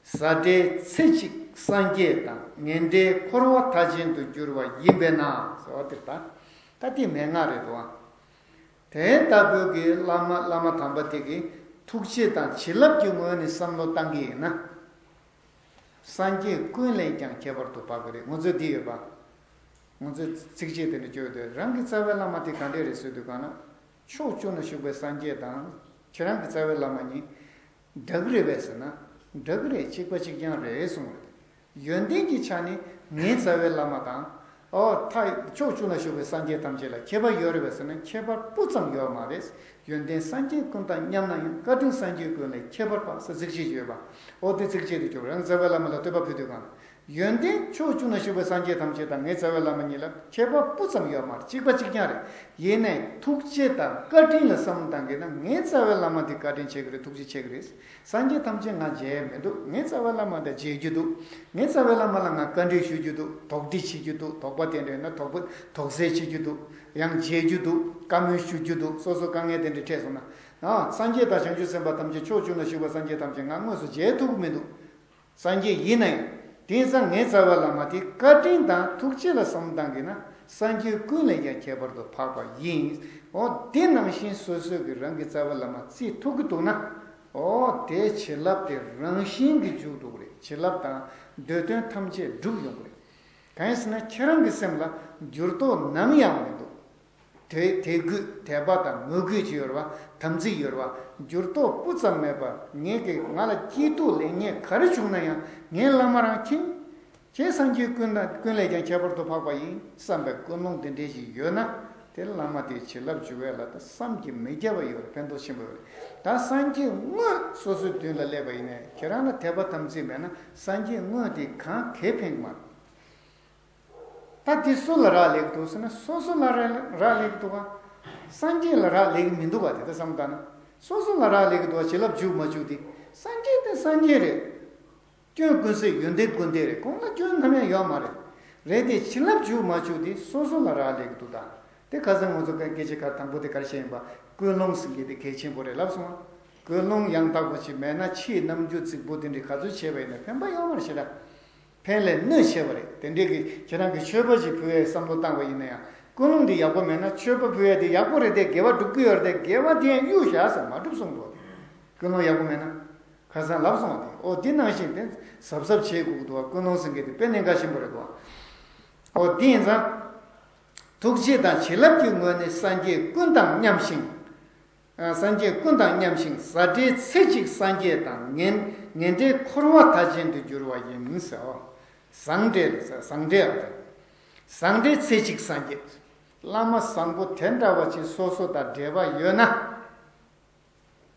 ཟ་འདྲེའི་ཚེ་གཅིག་སངས་རྒྱས་དང་། ངན་འདྲེའི་འཁོར་བ་མཐའ་ཅན་དུ་གྱུར་པ་ཡིན་པས་ན། ཟེར་བ་དེ་ད་ད་དེ་མན་ངག་རེད་དོ། དེ་ལྟ་བུའི་གི་བླ་མ་བླ་མ་དམ་པ་དེ་གི་ཐུགས་རྗེ་དང་བྱིན་རླབས་ཀྱི་ངོས་ནས་བསམ་བློ་བཏང་གི་ཡིན་ན། སངས་རྒྱས་ཀུན་ལས་ཀྱང་ཁྱད་པར་དུ་འཕགས་པ་རེད། ང་ཚོས་འདི་ཡོད་པ། ང་ཚོས་ཚིགས་བཅད་དེ་འདྲ་བརྗོད་དུས། རང་གི་རྩ་བའི་བླ་མ་དེ་ག་འདྲས་རེད་ཟེར་དུས་སྒང་ལ། ཕྱོགས་བཅུ་ན་བཞུགས་པའི་སངས་རྒྱས་དང་ཁྱེད་རང་གི་རྩ་བའི་བླ་མ་གཉིས་འདྲ་གི་རེད་པས་ཟེར་ན། འདྲ་གི་རེད། གཅིག་པ་གཅིག་རྐྱང་རེད་གསུངས་རེད། ཡོན་ཏན་གྱི་ཆ་ནས་ངའི་རྩ་བའི་བླ་མ་དང་། ཨོ་ད་ཕྱོགས་བཅུ་ན་བཞུགས་པའི་སངས་རྒྱས་ཐམས་ཅད་ལ་ཁྱད་པར་ཡོད་རེད་པས་ཟེར་ན། ཁྱད་པར་སྤུ་ཙམ་ཡོད་མ་རེད། ཡོན་ཏན་སངས་རྒྱས་ཀུན་དང་མཉམ་ན་ཡང་། བཀའ་དྲིན་སངས་རྒྱས་ཀུན་ལས་ཁྱད་པར་འཕགས་ཟེར་ཚིགས་བཅད་ཡོད་པ། ཨོ་དེ་ཚིགས་བཅད་དུ་གྱུར། རང་རྩ་བའི་བླ་མ་ལ་བསྟོད་པ་ཕུལ་དུས་སྒང་། ཡོན་ཏན་ཕྱོགས་བཅུ་ན་བཞུགས་པའི་སངས་རྒྱས་ཐམས་ཅད་དང་ངའི་རྩ་བའི་བླ་མ་གཉིས་ལ་ཁྱད་པར་སྤུ་ཙམ་ཡོད་མ་རེད། གཅིག་པ་གཅིག་རྐྱང་རེད། ཡིན་ནའི་ཐུགས་རྗེ་དང་བཀའ་དྲིན་ལ་བསམ་བློ་བཏང་གི་ན། ངའི་རྩ་བའི་བླ་མ་དེ་བཀའ་དྲིན་ཆེ་གི་རེད། ཐུགས་རྗེ་ཆེ་གི་རེད། སངས་རྒྱས་ཐམས་ཅད་ང་མཇལ་མི་འདུག། ངའི་རྩ་བའི་བླ་མ་དེ་མཇལ་རྒྱུ་འདུག། ངའི་རྩ་བའི་བླ་མ་ལ་ང་བཀའ་འདྲི་ཞུ་རྒྱུ་འདུག། དོགས་འདྲི་བྱེད་རྒྱུ་འདུག། དོགས་པ་དེ་འདྲ་ཡོད་ན་དོགས་པ་དོགས་སེལ་བྱེད་རྒྱུ་འདུག། ཡང་མཇལ་རྒྱུ་འདུག། བཀའ་མོལ་ཞུ་རྒྱུ་འདུག། སོ་སོ་དཀའ་ངལ་དེ་འདྲ་འཕྲད་སོང་ན། ཨ་སངས་རྒྱས་དང་བྱང་ཆུབ་སེམས་དཔའ་ཐམས་ཅད། ཕྱོགས་བཅུ་ན་བཞུགས་པ་སངས་རྒྱས་ཐམས་ཅད་ང་དངོས་སུ་མཇལ་ཐུབ་ཀྱི་མི་འདུག། སངས་རྒྱས་ཡིན་ན་ཡང་། དེང་སང་ངའི་རྩ་བའི་བླ་མ་དེ་བཀའ་དྲིན་དང་ཐུགས་རྗེ་ལ་བསམ་བློ་བཏང་གི་ན། སངས་རྒྱས་ཀུན་ལས་ཀྱང་ཁྱད་པར་དུ་འཕགས་པ་ཡིན། འོ་དེ་ནང་བཞིན་སོ་སོས་ཀྱི་རང་གི་རྩ་བའི་བླ་མ་བརྩི་ཐུབ་ཀྱི་འདུག་ན། འོ་དེ་བྱིན་རླབས་དེ་རང་བཞིན་གྱིས་འཇུག་འགྲོ་གི་རེད། བྱིན་རླབས་དང་འདོད་དོན་ཐམས་ཅད་འགྲུབ་ཡོང་གི་རེད། གང་ཡིན་ཟེར་ན་ཁྱེད་རང་གི་སེམས་ལ་འགྱུར་ལྡོག་ནམ་ཡང་མི་འདུག། དེ་དད་གུས་དད་པ་དང་མོས་གུས་ཀྱི་ཡོད་རེད་པ། དམ་ཚིག་ཡོད་རེད་པ། འགྱུར་ལྡོག་སྤུ་ཙམ་མེད་པར། ངས་ཀྱི་ང་ལ་སྐྱིད་སྡུག་ལེགས་ཉེས་ག་རེ་བྱུང་ན་ཡང་ངའི་བླ་མ་རང་མཁྱེན། ཁྱེད་སངས་རྒྱས་ཀུན་དང་ཀུན་ལས་ཀྱང་ཁྱད་པར་དུ་འཕགས་པ་ཡིན་བསམ་པའི་ཀུན་སློང་དེ་འདྲས་ཞིག་ཡོད་ན། དེ་བླ་མ་དེའི་བྱིན་རླབས་འཇུག་ཡས་ལ་ད་བསམ་གྱིས་མི་ཁྱབ་པ་ཡོད་རེད། ཕན་ཐོགས་ཆེན་པོ་ཡོད་རེད། ད་སངས་རྒྱས་དངོས་སོ་སོའི་མདུན་ལ་སླེབས་པ་ཡིན་ནའི་ཁྱེད་རང་ལ་དད་པ་དམ་ཚིག་མེད་ན་སངས་རྒྱས་དངོས་དེ་གང་གས་ཕན་གྱི་མ་རེད། ད་དེ་སུ་ལ་རག་ལས་ཀྱི་འདུག་ཟེར་ན། སོ་སོ་ལ་རག་རག་ལས་ཀྱི་འདུག་ག། སངས་རྒྱས་ལ་རག་ལས་ཀྱི་མི་འདུག་ག། དེ་ལྟར་བསམ་བློ་བཏང་ན། སོ་སོ་ལ་རག་ལས་ཀྱི་འདུག་ག། བྱིན་རླབས་འཇུག་མ་འཇུག་དེ། སངས་རྒྱས་དེ་སངས་རྒྱས་རེད། སྐྱོན་ཀུན་ཟད་ཡོན་ཏན་ཀུན་ལྡན་རེད། ཁོང་ལ་སྐྱོན་ནམ་ཡང་ཡོད་མ་རེད། རེད་དེ་བྱིན་རླབས་འཇུག་མ་འཇུག་དེ་སོ་སོ་ལ་རག་ལས་ཀྱི་འདུག་ད། དེ་ཁ་སང་ང་ཚོ་སྐད་ཆ་ཁ་དང་པོ་དེ་ག་རེ་བཤད་ཡིན་པ། ཀུན་སློང་ཟེར་མཁན་དེ་གལ་ཆེན་པོ་རེད་ལབ་སོང་བ། ཀུན་སློང་ཡང་དག་པ་ཞིག་མེད་ན་ཕྱིའི་རྣམ་འགྱུར་རྫིག་པོ་དེ་འདྲ་ག་ཚོད་བྱས་པ་ཡིན་ན་ཕན་པ་ཡོད་མ་རེད་ཤག་ད། ཕན་ལས་གནོད་ཆེ་བ་རེད། དེ་འདྲའི་གི་ཁྱེད་རང་གི་མཆོད་པ་ཞིག་ཕུལ་བའི་བསམ་བློ་བཏང་བ་ཡིན་ན་ཡང་། ཀུན་སློང་འདི་ཡག་པོ་མེད་ན་མཆོད་པ་ཕུལ་ཡ་དེ་ཡག་པོ་རེད་དེ། དགེ་བ་སྒྲུབ་ཀྱི་ཡོད་རེད་དེ། དགེ་བ་དེ་ཡང་གཡུག་བཞག་ཟེར་མ་སྒྲུབ་གསུངས་འདུག་སྟེ། ཀུན་སློང་ཡག་པོ་མེད་ན། ཁ་སང་ལབ་སོང་བ་དེ། ཨོ་འདི་ནང་བཞིན་དེ་གཟབ་གཟབ་བྱེད་དགོས་ཀྱི་འདུག་བ། ཀུན་སློང་ཟེར་མཁན་དེ་དཔེ་གནད་འགག་ཆེན་པོ་རེད་འདུག་བ། ཨོ་དེ་ཡིན་ཙང་། ཐུགས་རྗེ་དང་བྱིན་རླབས་ཀྱི་ངོས་ནས་སངས་རྒྱས་ཀུན་དང་མཉམ་ཞིང་། ཨ། སངས་རྒྱས་ཀུན་དང་མཉམ་ཞིང་ཟ་འབྲས་ཚེ་གཅིག་སངས་རྒྱས་དང་། ངན་ངན་འབྲས་འཁོར་བ་མཐའ་ཅན་དུ་འགྱུར་བ་ཡིན་ཟེར། ཨོ། ཟ་འབྲས་ལ་ཟ་འབྲས་ཨ། ཟ་འབྲས་ཚེ་གཅིག་སངས་རྒྱས། བླ་མ་བཟང་པོ་དེ་འདྲ་བ་ཅིག་སོ་སོ་དང་འབྲེལ་བ་ཡོད་ན།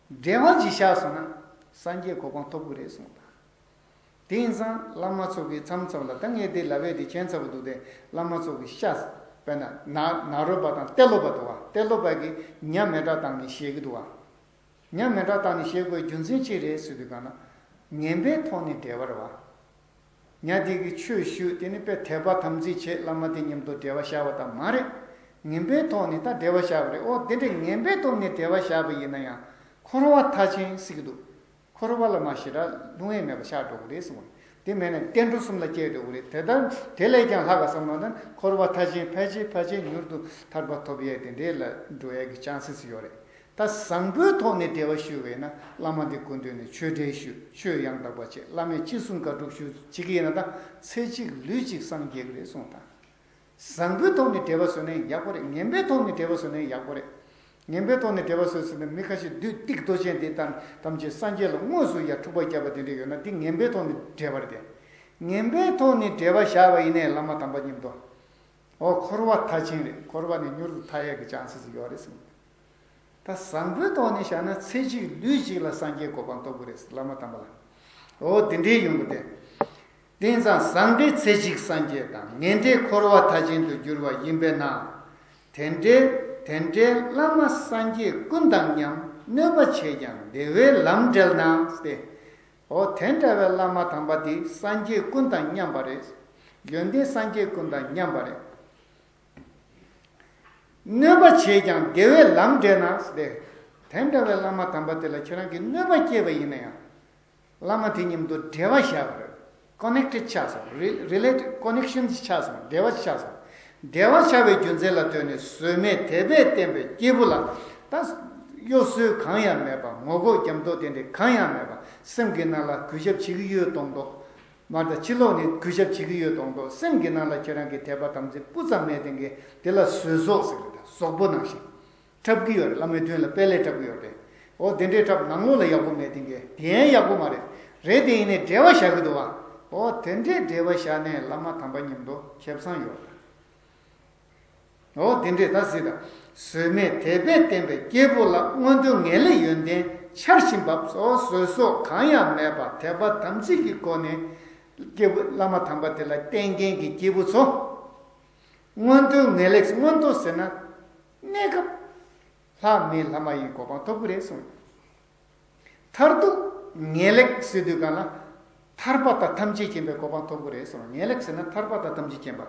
འབྲེལ་བ་ཅིག་བཞག་སོང་ན་སངས་རྒྱས་གོ་འཕང་ཐོབ་ཀྱི་རེད་གསུངས་དང་། དེ་ཡིན་ཙང་བླ་མ་ཚོ་གི་མཚམས་མཚམས་ལ། ད་ངས་དེ་ལབ་པའི་དེ་ཁྱད་མཚར་པོ་འདུག་སྟེ། བླ་མ་ཚོ་གི་ཤ། དཔེར་ན་ན་ནཱ་རོ་པ་དང་ཏེ་ལོ་པ་འདུག་བ། ཏེ་ལོ་པ་གིས་ཉ་མེ་སྲེག་བཏང་ནས་བཞེས་ཀྱི་འདུག་བ། ཉ་མེ་སྲེག་བཏང་ནས་བཞེས་དགོས་རྒྱུ་མཚན་ཅི་རེད་ཟེར་དུས་གང་ན། ངན་པའི་ཐོག་ནས་འབྲེལ་བ་རེད་བ། ཉ་དེ་གིས་ཆོས་ཞུས། དེ་ནི་དཔེ་དད་པ་དམ་ཚིག་བྱས། བླ་མ་དེ་མཉམ་དུ་འབྲེལ་བ་བཞག་པ་དང་མ་རེད། ངན་པའི་ཐོག་ནས་ད་འབྲེལ་བ་བཞག་པ་རེད། ཨོ་དེ་འདྲའི་ངན་པའི་ཐོག་ནས་འབྲེལ་བ་བཞག་པ་ཡིན་ན་ཡང་འཁོར་བ་མཐའ་ཅན་ཟེར་གྱི་འདུག། འཁོར་བ་ལ་མ་ཞེ་དྲག་ལྷུང་ཡས་མེད་པ་ཆགས་འགྲོ་གི་རེད་གསུངས། དེ་མེད་ན་བསྟན་འགྲོ་གསུམ་ལ་སྐྱེས་འགྲོ་གི་རེད། དེ་ལྟར་དེ་ལས་ཀྱང་ལྷག་ག་བསམ་ན། ད་འཁོར་བ་མཐའ་ཅན་ཕལ་ཆེར་ཕལ་ཆེར་མྱུར་དུ་ཐར་པ་ཐོབ་ཡས་དེ་འདྲས་ལ་འགྲོ་ཡས་ཀྱི་ཆན་སེ་ཡོད་རེད། ད་བཟང་པོའི་ཐོག་ནས་འབྲེལ་བ་ཞུ་བས་ན། བླ་མ་འདི་སྐུ་མདུན་ནས་ཆོས་འབྲེལ་ཞུ། ཆོས་ཡང་དག་པ་བྱེད། བླ་མས་ཅི་གསུང་བཀའ་སྒྲུབ་ཞུ་བྱེད་ཀྱི་ཡིན་ན། ད་ཚེ་གཅིག་ལུས་གཅིག་སངས་རྒྱས་ཀྱི་རེད་གསུངས་དང་། བཟང་པོའི་ཐོག་ནས་འབྲེལ་བ་བཟོས་ན་ཡག་པོ་རེད། ངན་པའི་ཐོག་ནས་འབྲེལ་བ་བཟོས་ན་ཡག་པོ་རེད། ངན་པའི་ཐོག་ནས་འབྲེལ་བ་བཟོས་ཟེར་ན། མི་ཁ་ཤས་བདུད་སྡིག་ཏོ་ཅན་དེ་དང་ཐམས་ཅད་སངས་རྒྱས་ལ་དངོས་སུ་ཡར་འཁྲུག་པ་བརྒྱབ་པ་དེ་འདྲ་ཡོད་ན། འདི་ངན་པའི་ཐོག་ནས་འབྲེལ་བ་རེད་དེ། ངན་པའི་ཐོག་ནས་འབྲེལ་བ་བཞག་པ་ཡིན་ནའི་བླ་མ་དམ་པ་མཉམ་དུ། ཨོ་འཁོར་བ་མཐའ་ཅན་རེད། འཁོར་བ་ནས་མྱུར་དུ་ཐར་ཡས་ཀྱི་ཆན་སེ་ཡོད་རེད་གསུངས། ད་བཟང་པོའི་ཐོག་ནས་བཞག་ན་ཚེ་གཅིག་ལུས་གཅིག་ལ་སངས་རྒྱས་གོ་འཕང་ཐོབ་ཀྱི་རེད། བླ་མ་དམ་པ་ལ། ཨོ་དེ་འདྲའི་ཡོང་གི་སྟེ། དེ་ཡིན་ཙང་བཟང་འབྲས་ཚེ་གཅིག་སངས་རྒྱས་དང་། ངན་འབྲས་འཁོར་བ་མཐའ་ཅན་དུ་འགྱུར་བ་ཡིན་པས་ན། དེ་འདྲའི་དེ་འདྲའི་བླ་མ་སངས་རྒྱས་ཀུན་དང་མཉམ། གནོད་པ་བྱས་ཀྱང་བདེ་བའི་ལམ་འབྲེལ་ན་སྟེ། ཨོ་དེ་འདྲ་བའི་བླ་མ་དམ་པ་དེ་སངས་རྒྱས་ཀུན་དང་མཉམ་པ་རེད། ཡོན་ཏན་སངས་རྒྱས་ཀུན་དང་མཉམ་པ་རེད། གནོད་པ་བྱས་ཀྱང་བདེ་བའི་ལམ་འབྲེལ་ན་སྟེ། དེ་འདྲ་བའི་བླ་མ་དམ་པ་དེ་ལ་ཁྱེད་རང་གིས་གནོད་པ་སྐྱེལ་བ་ཡིན་ན་ཡང་། བླ་མ་དེ་མཉམ་དུ་འབྲེལ་བ་བཞག་པ་རེད། ཀོ་ནེག་ཊེཌ་ཆགས་སོང་། རི་རི་ལེ་ཊེཌ་ཀོ་ནེག་ཤན་ཆགས་སོང་། འབྲེལ་བ་ཆགས་སོང་། འབྲེལ་བ་ཆགས་པའི་རྒྱུ་མཚན་ལ་ལྟོས་ནས། ཟོལ་མེད་དད་པས་བསྟེན་པའི་སྐྱེས་བུ་ལ། ད་གཡོ་ཟོལ་གང་ཡང་མེད་པ། ངོ་རྒོལ་རྒྱབ་མདོག་དེ་འདྲ་གང་ཡང་མེད་པ། སེམས་ཀྱི་ནང་ལ་གུས་ཞབས་བྱེད་ཀྱི་ཡོད་མདོག་མདོག་མ་གཏོགས་ཕྱི་ལོགས་ནས་གུས་ཞབས་བྱེད་ཀྱི་ཡོད་མདོག་མདོག་སེམས་ཀྱི་ནང་ལ་ཁྱེད་རང་གི་དད་པ་དམ་ཚིག་སྤུ་ཙམ་མེད་དེ་གི་དེ་ལ་ཟོལ་ཟོག་ཟེར་གི། ད་ཟོག་པོ་ནང་བཞིན་འཁྲབ་ཀྱི་ཡོད་རེད། བླ་མའི་མདུན་ལ་དཔལ་ལས་འཁྲབ་ཀྱི་ཡོད་རེད། འོ་དེ་འདྲའི་འཁྲབ། ནང་ལོགས་ལ་ཡག་པོ་མེད་དེ་གི་དེ་ཡང་ཡག་པོ་མ་རེད། རེད་དེ་ཡིན་ནའི་འབྲེལ་བ་བཞག་གི་འདུག་བ། འོ་དེ་འདྲའི་འབྲེལ་བ་བཞག་ནས་བླ་མ་དམ་པ་མཉམ་དུ་ཁེ་བཟང་ཡོད་རེད། འོ་དེ་འདྲས་ད་གཟིགས་དང་། ཟོལ་མེད་དད་པས་བསྟེན་པའི་སྐྱེས་བུ་ལ། མངོན་མཐོའི་ངེས་ལེགས་ཡོན་ཏན་ཆར་བཞིན་འབབ། འོ་ཟོལ་ཟོག་གང་ཡང་མེད་པ། དད་པ་དམ་ཚིག་གི་སྒོ་ནས་སྐྱེས་བུ་བླ་མ་དམ་པ་དེ་ལ་བསྟེན་མཁན་གྱི་སྐྱེས་བུ་ཚོ། མངོན་མཐོའི་ངེས་ལེགས། མངོན་མཐོ་ཟེར་ན། གནས་སྐབས་ལྷ་མི་ལྷ་མ་ཡིན་གོ་འཕང་ཐོབ་ཀྱི་རེད་གསུངས། མཐར་ཐུག་ངེས་ལེགས་ཟེར་དུས་གང་ལ། ཐར་པ་དང་ཐམས་ཅད་མཁྱེན་པའི་གོ་འཕང་ཐོབ་ཀྱི་རེད་གསུངས། ངེས་ལེགས་ཟེར་ན་ཐར་པ་དང་ཐམས་ཅད་མཁྱེན་པ།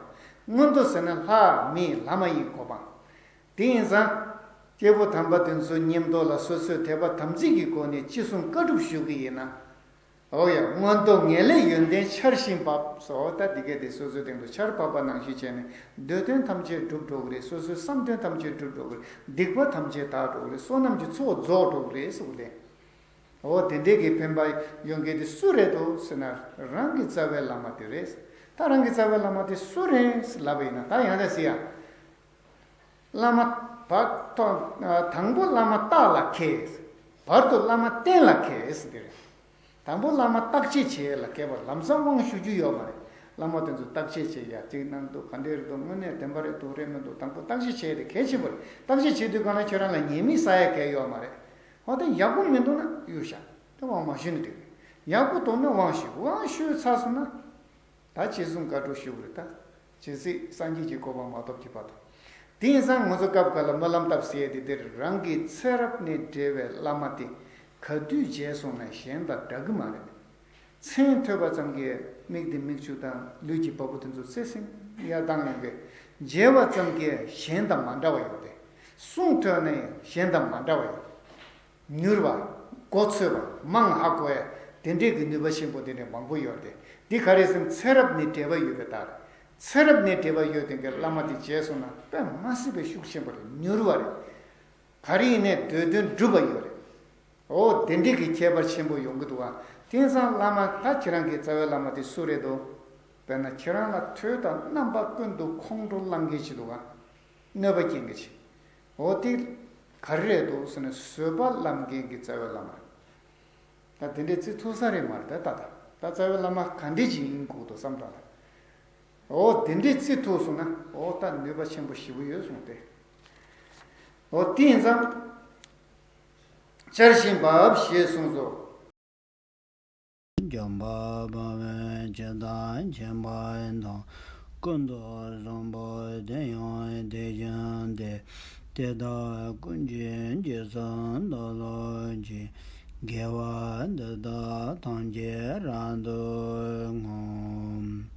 མངོན་མཐོ་ཟེར་ན་ལྷ་མི་ལྷ་མ་ཡིན་གོ་འཕང་། དེ་ཡིན་ཙང་། སྐྱེས་བུ་དམ་པ་དེ་ཚོ་མཉམ་དུ་ལ་སོ་སོའི་དད་པ་དམ་ཚིག་གི་སྒོ་ནས་ཅི་གསུང་བཀའ་སྒྲུབ་ཞུ་གི་ཡིན་ན། འོ་ཡ། མངོན་མཐོ་ངེས་ལེགས་ཡོན་ཏན་ཆར་བཞིན་འབབ། སོ་ད་འདི་གས་དེ་སོ་སོའི་སྟེང་དུ་ཆར་བབས་པ་ནང་བཞིན་བྱས་ནས་འདོད་དོན་ཐམས་ཅད་འགྲུབ་འགྲོ་གི་རེད། སོ་སོའི་བསམ་དོན་ཐམས་ཅད་འགྲུབ་འགྲོ་གི་རེད། སྡིག་པ་ཐམས་ཅད་དག་འགྲོ་གི་རེད། བསོད་ནམས་ཀྱི་ཚོགས་རྫོགས་འགྲོ་གི་རེད་ཟེར་གི་རེད། འོ་དེ་འདྲས་ཀྱི་ཕན་པ་ཡོང་མཁན་དེ་སུ་རེད་འདུག་ཟེར་ན། རང་གི་རྩ་བའི་བླ་མ་དེ་རེད། ད་རང་གི་རྩ་བའི་བླ་མ་དེ་སུ་རེད་ལབ་པ་ཡིན་ན། ད་ཡང་ན་ཟེར་ཡ། བླ་མ་བར་དང་། དང་པོ་བླ་མ་བརྟག་ལ་མཁས། བར་དུ་བླ་མ་བསྟེན་ལ་མཁས་ཟེར་དེ་རེད། དང་པོ་བླ་མ་བརྟག་དཔྱད་བྱེད་ལ་མཁས་པ། ལམ་སང་དབང་ཞུ་རྒྱུ་ཡོད་མ་རེད། བླ་མ་དེ་ཚོ་བརྟག་དཔྱད་བྱེད་ཡ། གཅིག་གནང་འདུག་ག་འདྲས་རེད་འདུག་དངོས་གནས་བདེན་པ་རེད་འདུག་རེད་མི་འདུག་དང་པོ་བརྟག་དཔྱད་བྱེད་དེ་གལ་ཆེན་པོ་རེད། བརྟག་དཔྱད་བྱེད་དུས་གང་ལ་ཁྱོད་རང་ལ་ཉེས་དམིགས་བསགས་ཡ་གལ་ཡོད་མ་རེད། འོ་ད་ཡག་པོ་མི་འདུག་ན་གཡུག་བཞག་དེ་དབང་མ་ཞུས་ན་འགྲིག་ཡག་པོ་འདུག་ན་དབང་ཞུ། དབང་ཞུས་ཚར་སོང་ན། ད་ཅི་གསུང་བཀའ་སྒྲུབ་ཞུ་དགོས་རེད་ད། ཇི་སྲིད་སངས་རྒྱས་ཀྱི་གོ་འཕང་མ་ཐོབ་ཀྱི་བར་དུ། དེ་ཡིན་ཙང་ང་ཚོ་སྐབས་འགའ་ལ་སྨོན་ལམ་བཏབ་ཟེར་ཡས་དེ། འདིར་རང་གི་ཚེ་རབས་ནས་འབྲེལ་བའི་བླ་མ་དེ་ག་དུས་མཇལ་སོང་ན་གཞན་དང་འདྲ་གི་མ་རེད། མཚན་ཐོས་པ་ཙམ་གྱིས་མིག་འདི་མིག་ཆུ་དང་ལུས་ཀྱི་བ་སྤུ་དེ་ཚོ་བསིལ་ཟིང་ཡར་བཏང་ཡོང་གི། མཇལ་བ་ཙམ་གྱིས་གཞན་དང་མ་འདྲ་བ་ཡོང་སྟེ། གསུང་ཐོས་ནས་གཞན་དང་མ་འདྲ་བ་ཡོང་། མྱུར་བ། གོ་ཚོད་པ། མང་ཧ་གོ་ཡ། དེ་འདྲས་ཀྱི་ནུས་པ་ཆེན་པོ་དེ་འདྲས་མང་པོ་ཡོད་དེ། འདི་ག་རེ་ཟེར་ན་ཚེ་རབས་ནས་འབྲེལ་བ་ཡོད་པའི་རྟགས་རེད། ཚེ་རབས་ནས་འབྲེལ་བ་ཡོད་མཁན་གྱི་བླ་མ་དེ་མཇལ་སོང་ན་དཔེ་མ་སྲིད་པའི་ཤུགས་ཆེན་པོ་རེད། མྱུར་བ་རེད། ག་རེ་ཡིན་ནའི་འདོད་དོན་འགྲུབ་པ་ཡོད་རེད། འོ་དེ་འདྲའི་གི་ཁྱད་པར་ཆེན་པོ་ཡོང་གི་འདུག་ག་དེང་སང་བླ་མ་ད་ཁྱེད་རང་གི་རྩ་བའི་བླ་མ་དེ་སུ་རེད་འདུག་དཔེར་ན་ཁྱེད་རང་ལ་དུས་དང་རྣམ་པ་ཀུན་ཏུ་ཁོང་ཁྲོ་ལངས་མཁན་ཅིག་འདུག་ག་གནོད་པ་སྐྱེལ་མཁན་ཅིག་འོ་དེ་ག་རེ་རེད་འདུག་ཟེར་ན་བཟོད་པ་བསླབ་མཁན་གྱི་རྩ་བའི་བླ་མ་རེད། ད་དེ་འདྲའི་བརྩི་ཐུབ་ས་རེད་མ་རེད་ད། ད་ད་རྩ་བའི་བླ་མ་ག་འདྲ་ཅིག་ཡིན་དགོས་འདུག་བསམ་བློ་ལ། འོ་དེ་འདྲའི་བརྩི་ཐུབ་སོང་ན་འོ་ད་ནུས་པ་ཆེན་པོ་ཞེ་པོ་ཡོད་སོང་སྟེ། འོ་དེ་ཡིན་ཙང་། བཅར་ཞིང་འབབ་ཞེས་གསུངས་སོ། འཇམ་དཔལ་དཔའ་བོས་ཇི་ལྟར་མཁྱེན་པ་དང་། ཀུན་ཏུ་བཟང་པོ་དེ་ཡང་དེ་བཞིན་ཏེ། དེ་དག་ཀུན་གྱི་རྗེས་སུ་བདག་སློབ་ཅིང་། དགེ་བ་འདི་དག་ཐམས་ཅད་རབ་ཏུ་བསྔོ།